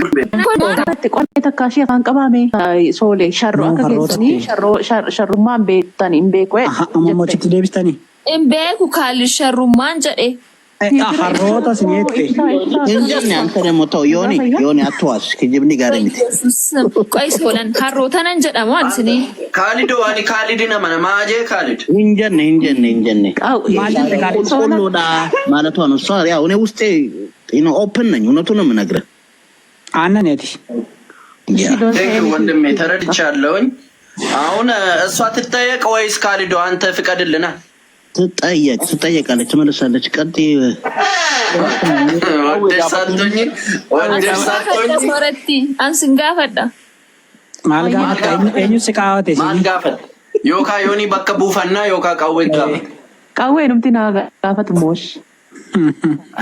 Qonni takka ishee afaan qabaame soolee sharroo Noo akka harroota keessanii ta'e. sharroo sharrummaan beektan hin beeku Amma immoo jette. achitti deebistanii? Hin beeku kaalli sharrummaan jedhe. Harroota sin jette. Ibsaa ibsaa Hin jenne አንተ ደግሞ ተው ዮኒ ዮኒ አትዋሽ kijibni gaarii miti. Qoy soolan harroota nan jedhamu ani isinii. Kaalidoo ani Kaalidin amana maajee Kaalid. hin jenne hin jenne hin jenne Maal jette Kaalid? qulqulluudha ማለቷ ነው። እሷ ያው እኔ ውስጤ open ነኝ፣ እውነቱን ነው የምነግርህ። Aannaneeti. Thank you ወንድሜ ተረድቻለሁኝ። አሁን እሷ ትጠየቅ ወይስ ካሊዶ አንተ ፍቀድልና? ትጠየቅ ትጠየቃለች፣ ትመልሳለች። ቀጥይ። ወደሽ ሳትሆኚ ወደሽ ሳትሆኚ Sooratti an sin gaafadha. Maal gaafata? Eenyu si kaawwate maal isin? gaafata? Yookaan yooni bakka buufannaa yookaan qawwee gaafata. Qawwee numti naa gaafatu moosh.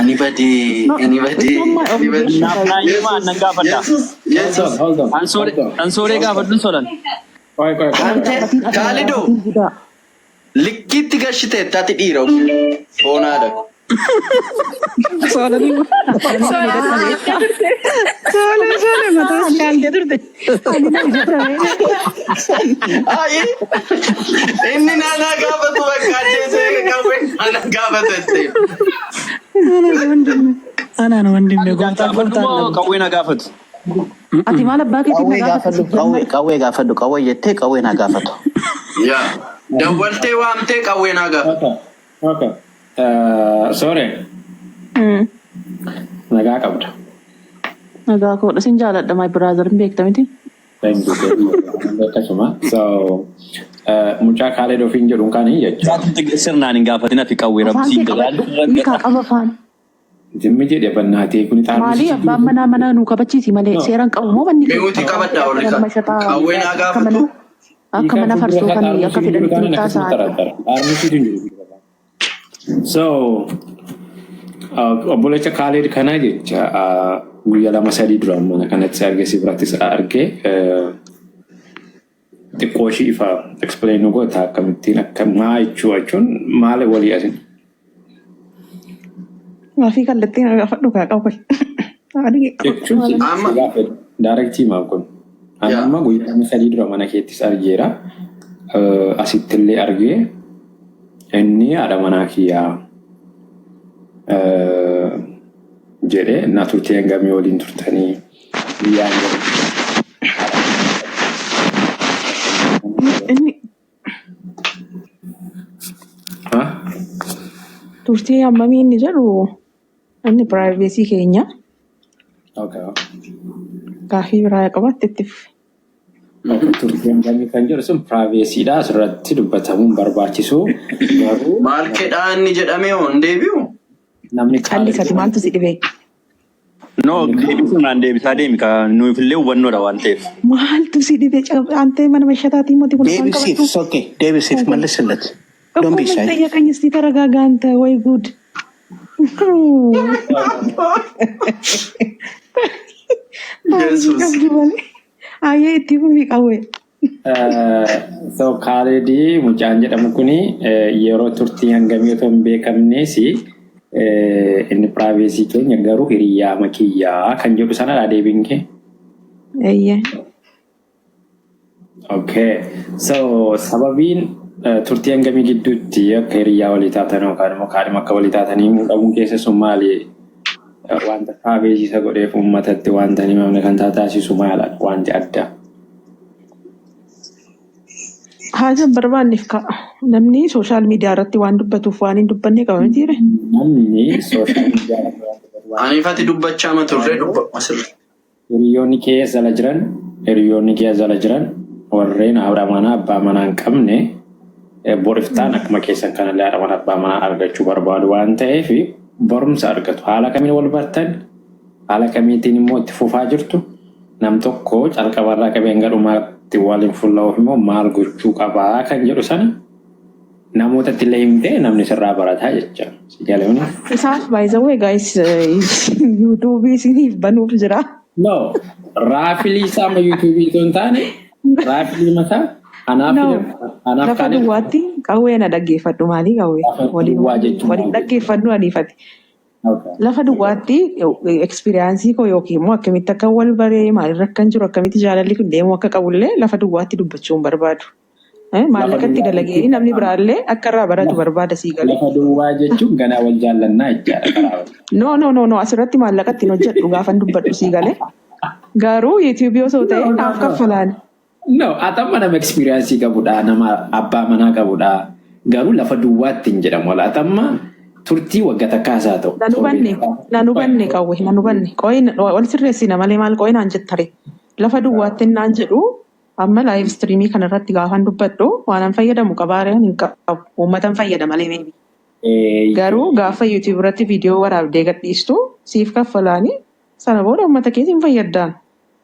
Ani badee ani badee ani badee. Naaf naayyuma annan gaafadha. Yesus Yesus. Hold on. Ansooree gaafadhuun solan. ቆይ ቆይ ቆይ። አንተ ካሊዶ likkiitti gashiteetta ati dhiira foonaadha. Soolanii Sole sole mataa shaantee turte. Ayi inni naanaa gaafatu bakka ajjeesee qawwee naanaa gaafatatte. Anaan wandimne gooftaan gooftaan Gaafadhu dhabu. qawwee na gaafatu. Ati maal abbaa keetiif Qawwee na gaafata gaafadhu, si qawwee jennaan. qawwee gaafadhu, qawwee jettee qawwee naa gaafatu. Yaa dawwaltee waamtee qawwee naa gaafatu. Okay. Sorry. Nagaa qabda. Nagaa koodha sin jaaladha my brother hin beekta miti. Thank you. Thank you. Akkasuma. So, mucaa Kaaled ofiin jedhuun kan jecha. Isaatti sirnaan hin gaafatin ati qawwee Afaan rabsiin kee qabadhu. Inni kaa qaba afaan. Zimmi jedhe bannaatee kun Maali abbaan manaa mana nuu kabachiisi malee seeraan qabu moo manni kee? Mi'uuti qabadhaa warri Akka kaan. mana mashataa Qawwee naa akka gaafatu. mana akka mana farsoo kan akka fedhanitti nu taasisan. So, obbolecha Kaaled kana jecha guyyaa 2 3 dura mana kanatti si arge si birattis arge xiqqoo ishii ifa explain nu goota akkamittiin akka maa jechuu jechuun maal walii asin. Maafii kallattiin gaafadhu kaa qabu. Jechuun si Amma gaafadhu directii maaf kun. Ani yaa amma guyyaa 2 3 dura mana keettis argeera. Asittillee argee inni haadha manaa kiyyaa jedhee na turtee hangamii waliin turtanii guyyaa hangamii Inni Ha? turtii hammamii inni jedhu inni privacy keenya gaafii biraa qabaatte itti fufi. Okay, turtii hangamii kan jedhu sun privacydha asirratti dubbatamuun barbaachisu garuu maal kedhaa inni jedhamee hoo hin deebi'u? Namni Kaaled Callisati maaltu si dhibee? No, deebisuu naan deebisaa deemi ka nuuf illee hubannoodha waan ta'eef. Maaltu si dhibee? Antee mana mashataatii moti kun afaan Deebisiif, qabadhu. okay, deebisiif መልስለት። እኮ Don't be ምን shy. ጠየቀኝ? እስቲ ተረጋጋ አንተ። ወይ ጉድ! Yesus. Qabdu malee. Ayyee itti fufi qawwee. So Kaaledii mucaan jedhamu kuni yeroo turtii hangamii otoo hin beekamnes inni privacy keenya garuu hiriyaa makiyyaa kan jedhu sanadha deebiin kee. Eeyyee. Okay. So sababiin turtii hangamii gidduutti akka hiriyaa walii taatan yookaan immoo kaadhima akka walii taatanii dhabuun keessa sun maali? Wanta privacy isa godheef uummatatti wanta hin himamne kan taasisu maala wanti addaa? Haajan barbaanneef ka'a. Namni social media irratti waan dubbatuuf waan hin dubbanne qaba mitiire. Namni social media irratti waan dubbatu waan Aniifati dubbachaa ma turre dubbadhu asirra. Hiriyoonni kee jala jiran warreen haadha manaa, abbaa manaa hin qabne, boriftaan akkuma keessan kanallee haadha manaa, abbaa manaa argachuu barbaadu waan ta'eef barumsa argatu. Haala kamiin wal bartan, haala kamiitiin immoo itti fufaa jirtu, nam tokko calqabarraa qabee hanga dhumaatti waliin fulla'uuf immoo maal gochuu qabaa kan jedhu sana namootatti illee himtee namni sirraa barataa jecha. Si galee? Isaaf, by the way guys, YouTube isiniif banuuf jira. No, raafilii isaa amma YouTube otoo hin taane raafilii mataa anaaf No, anaaf lafa kaanii duwwaatti qawwee na dhaggeeffadhu, maalii qawwee Lafa waliin duwwaa jechuun waliin maal? Dhaggeeffadhu aniifati. Lafa duwwaatti experience koo yookiin immoo akkamitti akka wal baree, maalirra akkan jiru, akkamitti jaalalli kun deemuu akka qabullee lafa duwwaatti dubbachuu hin barbaadu. Maallaqa itti dalagee namni biraallee akka irraa baratu barbaada, sii galee. Lafa duwwaa jechuun ganaa wal jaallannaa jechaadha karaa wal. No, no, no, no, asirratti maallaqa ittiin hojjedhu gaafan dubbadhu, sii galee. Garuu YouTube osoo ta'e naaf kaffalaan. No, atamma nama experience qabudha, nama abbaa manaa qabudha. Garuu lafa duwwaatti hin jedhamu. Wala atamma turtii waggaa takkaas haa ta'u. Nan hubanne, nan hubanne qawwe, nan hubanne. Qo'i wal sirreessina malee maal qo'i naan jettare. Lafa duwwaatti naan jedhu, amma live streamii kanarratti gaafan dubbadhu waan an fayyadamu qabaaree hin qabu. Uummatan fayyada malee maybe. Garuu gaafa YouTube irratti viidiyoo waraabdee gadhiistu siif kaffalaanii sana booda uummata keessa hin fayyadaan.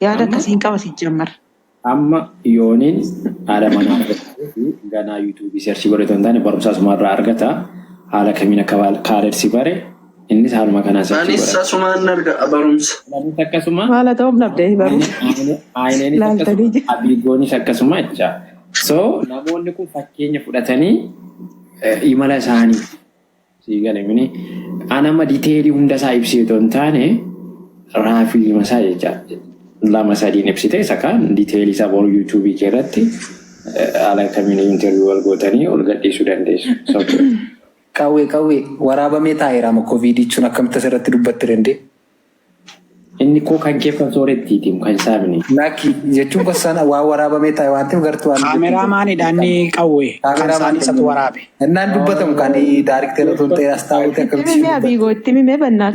Yaada akkasii hin qaba si jammar. Amma yooniin haadha manaa argatee fi ganaa YouTube search godhatu hin taane barumsa asumarraa argata. Haala kamiin akka Kaaled si bare, innis haaluma kanaan search Anis godhata. asumaan arga barumsa. Anis akkasuma. Maala ta'uuf dhabdee barumsa. Ayneenis Laaltanii akkasuma. Abiigoonis akkasuma jecha. So namoonni kun fakkeenya fudhatanii imala isaanii sii gale mini anama detail hunda isaa ibsee otoo hin taane raafii masaa jecha lama sadiin ibsite, isa kaan detail isaa boru YouTube kee irratti haala kamiin interview wal gootanii ol gadhiisuu dandeessu. So, Qawwee, qawwee, waraabamee taa'eera amma kooviidichuun akkamitti asirratti dubbatti danda'e? Inni koo kan kee kan soorettiitiin kan saamne. Lakki jechuun gosaan waan waraabamee taa'e waan ta'eef gartuu waan Kaameraa maanidha inni qawwee kan isaanii isatu waraabe. Innaan dubbatamu kan director otoo hin ta'in as taa'uuti Itti akkamitti mimee, Abiigoo, itti mimee bannaas.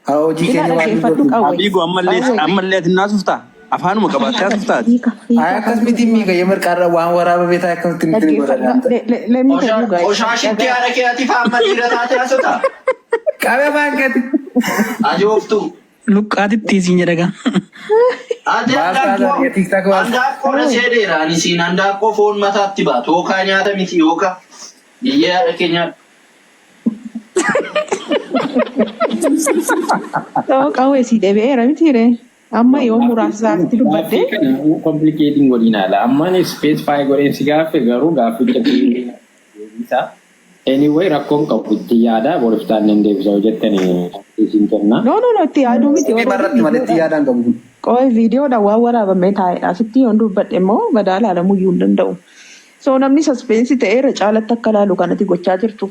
Haa, hojii Ilaa keenya waan dhaggeeffadhu dubbatu. qawwee. Abiigo, ammallee Qawwee. ammallee ati naasuftaa? Afaanuma qabaattee haasoftaati. Hiika hiika. Haa, akkas miti miika yemirqaarra waan waraabamee taa'e akkamitti nutti ni godhan. Dhaggeeffadhu. Let me tell you guys. Qoshaashitti haadha kee ati faamma dhiira taate haasota. Qabee afaan keeti. Ajooftuu. Luqqaatitti siin jedha gaa. Ati Baas handaaqqoo TikTok baas. handaaqqoo na seedeera, ani siin handaaqqoo foon mataatti baatu yookaan nyaata miti yookaan biyyee haadha kee nyaadhu. Ta'uu qawwee si deebi'eera mitiire. Amma yoo muraasa isaatti dubbadde. Gaaffii kana complicating godhiin haala. Ammaan specify godheen si gaaffe, garuu gaafficha deebisaa. Anyway, rakkoon qabu, itti yaada, boriftaan nan deebisa hojjettanii isin kenna. No, no, no, itti yaaduu miti. Irratti malee itti yaadaan qabu. Qo'ee viidiyoodhaan waan waraabamee taa'edha. Asitti yoon dubbadhe immoo badaa ilaalamuu iyyuu hin danda'u. So namni suspense ta'ee irra caalatti akka ilaalu kanatti gochaa jirtu,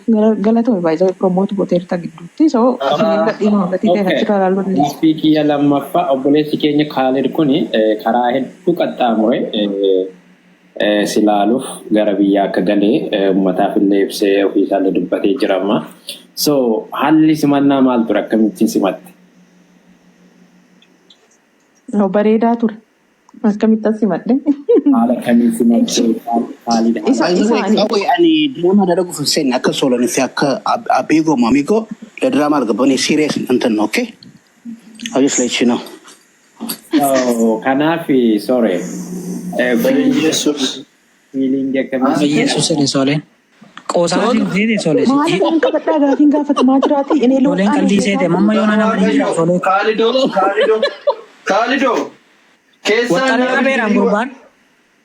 galatoomi, baay'ee promote gooteerta gidduutti. So isiniin gadhiifama gatii ta'e achirraa ilaaluu dandeessu. Gaaffii kiyya lammaffaa, obboleessi keenya Kaalid kuni karaa hedduu qaxxaamure si ilaaluuf gara biyyaa akka galee uummataaf illee ibsee ofiisaallee dubbatee jira amma. So haalli simannaa maal ture? Akkamittiin simatte? No, bareedaa ture. Akkamitti as simadhe? Haala kamiin simatte Kaalid? Isa By the way, isaanii. qawwee, ani ድራማ dalaguuf hin seenne akka Solon fi akka Abigo Mamigo ለድራማ አልገባም። እኔ serious እንትን ነው። Okay, I'll just let you know. So kanaaf sorry. Yesuus. Feeling akkamii? Yesuus jedhe Soleen. Qoosaa seete Solee. Maal afaan qabadhaa gaafiin gaafatamaa jiraati. Inni Soleen qalbii seete mamma yoona nama ni jira Solee. Kaalidoo, Kaalidoo, Kaalidoo. Keessaan Waxxaree qabeeraan gurbaan.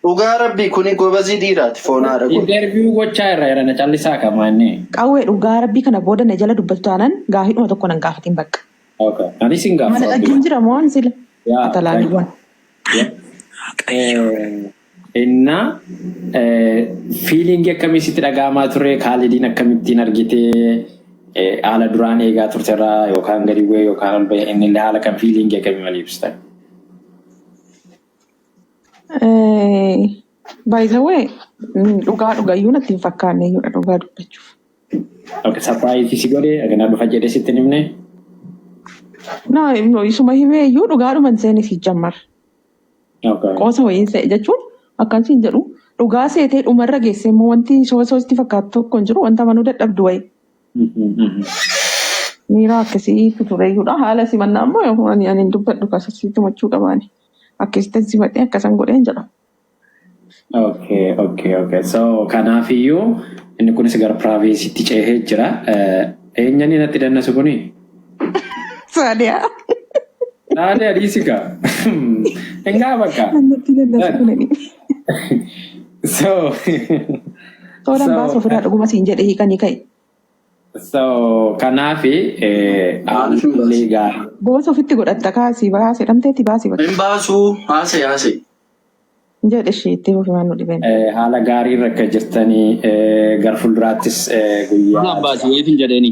Dhugaa rabbii kuni gobazii dhiiraati foon haadha kun. Interview gochaa irra jira, na callisaa kamaanne. Qawwee, dhugaa rabbii kana booda na jala dubbattu taanaan gaafiidhuma tokko nan gaafatin bakka. Okay. Anis hin Mana gaafatu. dhaggiin jira moo an sila? Yaa, Atalaaniiwwan. Innaa feeling akkamii sitti dhaga'amaa ture? Kaalidiin akkamittiin argitee, haala duraan eegaa turterraa yookaan gadi bu'ee yookaan ol ba'e, inni illee haala kan feeling akkamii walii ibsitan? By the way, dhugaa dhugayyuu natti hin fakkaanne iyyuudha dhugaa dubbachuuf. Okay, surprise si godhe ganaa dhufa jedhee sitti hin himne. No, no, isuma himee iyyuu dhugaadhuma hin seene si jammar. Okay. Qoosa wayiin se'e jechuun akkasiin jedhu dhugaa seetee dhumarra geesse immoo wanti soba sobatti fakkaatu tokko hin jiru, wanta amanuu dadhabdu wayi. Miira akkasiitu tureyyuudha. Haala simannaa immoo ani hin dubbadhu, kasasitti tumachuu qabaani. Akkasitti simadhee akkasan godheen jedha. Okay. So kanaafiyyuu inni kunis gara privacytti ceehee jira. Eenyani natti dannasu kuni? Saadiyaa. Saadee adiisi kaa. Hingaa bakka. Natti dannasu kunani. So Tolan baasa ofirraa dhuguma siin jedhe hiikanii ka'e. So kanaafi haalli gaarii. Boosa ofitti godhatta, kaasii baasii dhamteetti baasii bakka. Hin baasuu, haasee haasee. Jedhe ishee itti fufi, waan nu dhibeen. Haala gaarii irra akka jirtanii gara fuulduraattis guyyaa. Maal baasii wayiif hin jedheeni.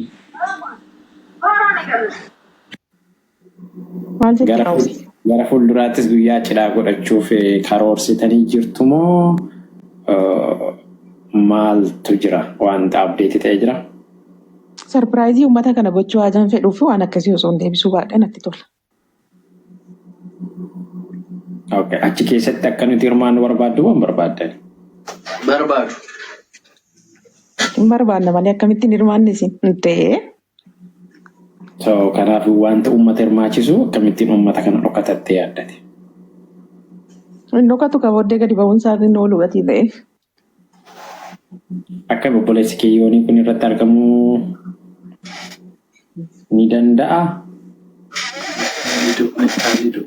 Maal jettee Gara raawwate? Gara fuulduraattis guyyaa cidhaa godhachuuf karoorsitanii jirtu moo maaltu jira? Wanta update ta'ee jira? Surprise uummata kana gochuu haajaan fedhuu fi waan akkasii osoo hin deebisuu baadhee natti tola. Okay. Achi keessatti akka nuti hirmaannu barbaaddu moo hin barbaaddan? Barbaadu. Hin barbaanna malee akkamittiin hirmaanne isin ta'ee. So kanaaf wanta uummata hirmaachisu akkamittiin uummata kana dhokatattee yaaddate? Inni dhokatu ka booddee gadi ba'uun isaa inni oolu gatii ta'eef. Akka obboleessi kiyyoonii kun irratti argamuu ni danda'a? Kaalidu, Kaalidu.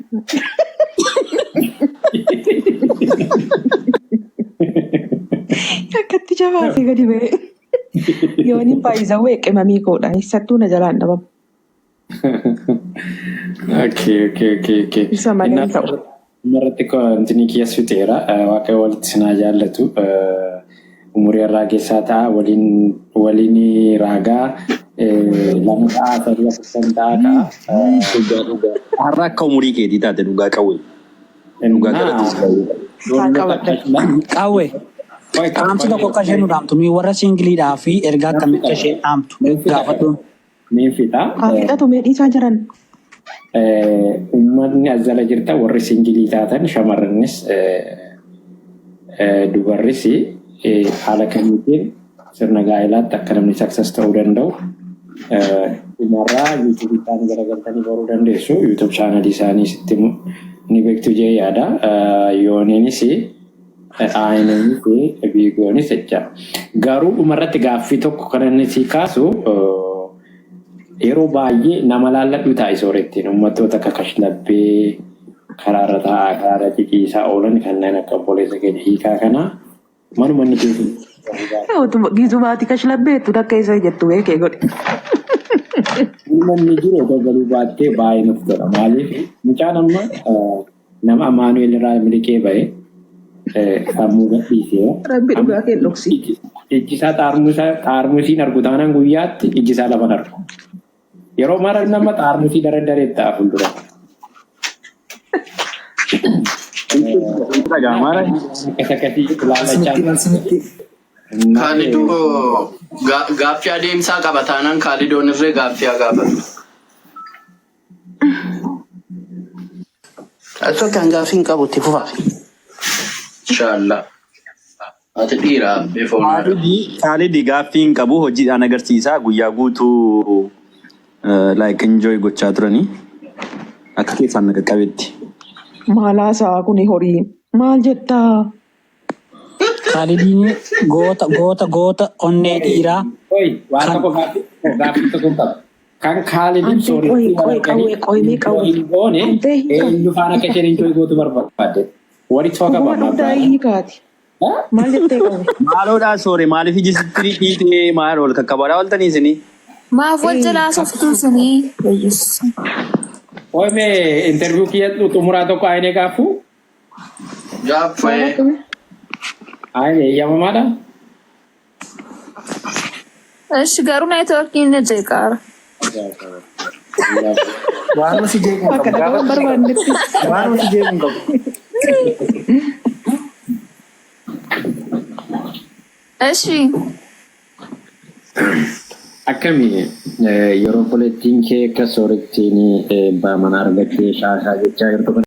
Akkatti jabaatee gadi ba'e. Yooniin baay'isawwee qimamii koodha. Eessattuu na jalaan dhabamu. Okay. Isa malee hin ta'u. Irratti wanti kiyya fixeera. Waaqayyo walitti sinaa jaallatu. Umurii irraa keessaa ta'a. Waliin waliin raagaa lama ta'a, sadii, afur, shan ta'a ka'a. Dhugaa dhugaa. Har'a akka umurii keetii taate, dhugaa qawwee. Dhugaa galatis qawwee. Haa qabadha. Qawwee. Dhaamsi tokko akka isheen nu dhaamtu, nuyi warra singleiidhaa fi ergaa akkamii akka isheen dhaamtu gaafadhuun. Niin fixa. Haa fixatu, mee dhiisaa jiran. Uummanni as jala jirtan, warri single taatan, shamarranis dubarris, haala kamiitiin sirna gaa'ilaatti akka namni success ta'uu danda'u dhumarraa YouTube isaanii garagaltanii baruu dandeessu. YouTube channelii isaanii sitti ni beektu jee yaada. Yooniinis, Aayineenis, Biigoonis jecha. Garuu dhumarratti gaaffii tokko kan inni si kaasu, yeroo baay'ee nama laalladhu taa'e soorettiin uummattoota akka kashlabbee karaarra taa'aa, karaarra ciciisaa oolan, kanneen akka obboleessa keenya hiikaa kana manuma inni keessa Gizumaati kashlabbeettu takka isa jettu beekee godhe. Manuma inni jiru otoo galuu baattee baay'ee nuuf tola. Maaliif mucaan amma nama Amaanu'el irraa miliqee ba'e sammuu gadhiisee. Rabbi dhugaa kee dhoksi. Ijji isaa xaarmusiin argu taanaan guyyaatti ijji isaa lafa argu. Yeroo mara nama xaarmusii dara daree ta'a fuuldura. Dhaga'amaara. Akkas akkasii ilaallachaa. Marsinitti. Kaalidoo gaaffii adeemsaa qaba taanaan Kaalidoon irree gaaffii haa gaafatu. Akka kan gaaffii hin qabu, itti fufaa. Inshallah. Ati dhiira abbee foonaadha. Kaalidi gaaffii hin qabu, hojiidhaan agarsiisaa guyyaa guutuu like enjoy gochaa turanii akka keessaan na qaqqabetti. Maal haasaa kuni horii? Maal jettaa? Kaalidiin goota, goota, goota onnee dhiiraa. Oi, waan tokko gaaffii tokko qaba. Kan Kaalidin Antee sooressi qoy wal qoy arganii qawwee qoy mee enjoy qawwee. hin goone Antee hiika. eenyu faana akka isheen enjoy gootu barbaadde? What talk Dhuguma about my dhugdaa brother? hiikaati. Maal jettee qawwee? Maaloodhaa soore, maaliif iji sitti dhiitee, maal wal kakkabaadhaa ooltanii isinii? Maaf wal jalaa softuu isinii? Wayyeessa. Oi, mee interview kiyya xumuraa tokko ayinee gaaffuu? Gaaffee. Ayinee eeyyamamaadha? Ishi garuu networkiin na jeeqaara. Waan si jeequu hin Akka qabu. dhagahuun barbaannetti. Waan si jeequu hin qabu. Eshi. Akkami yeroo obboleettiin kee akka soorettiin abbaa manaa argattee shaashaa jechaa jirtu kana.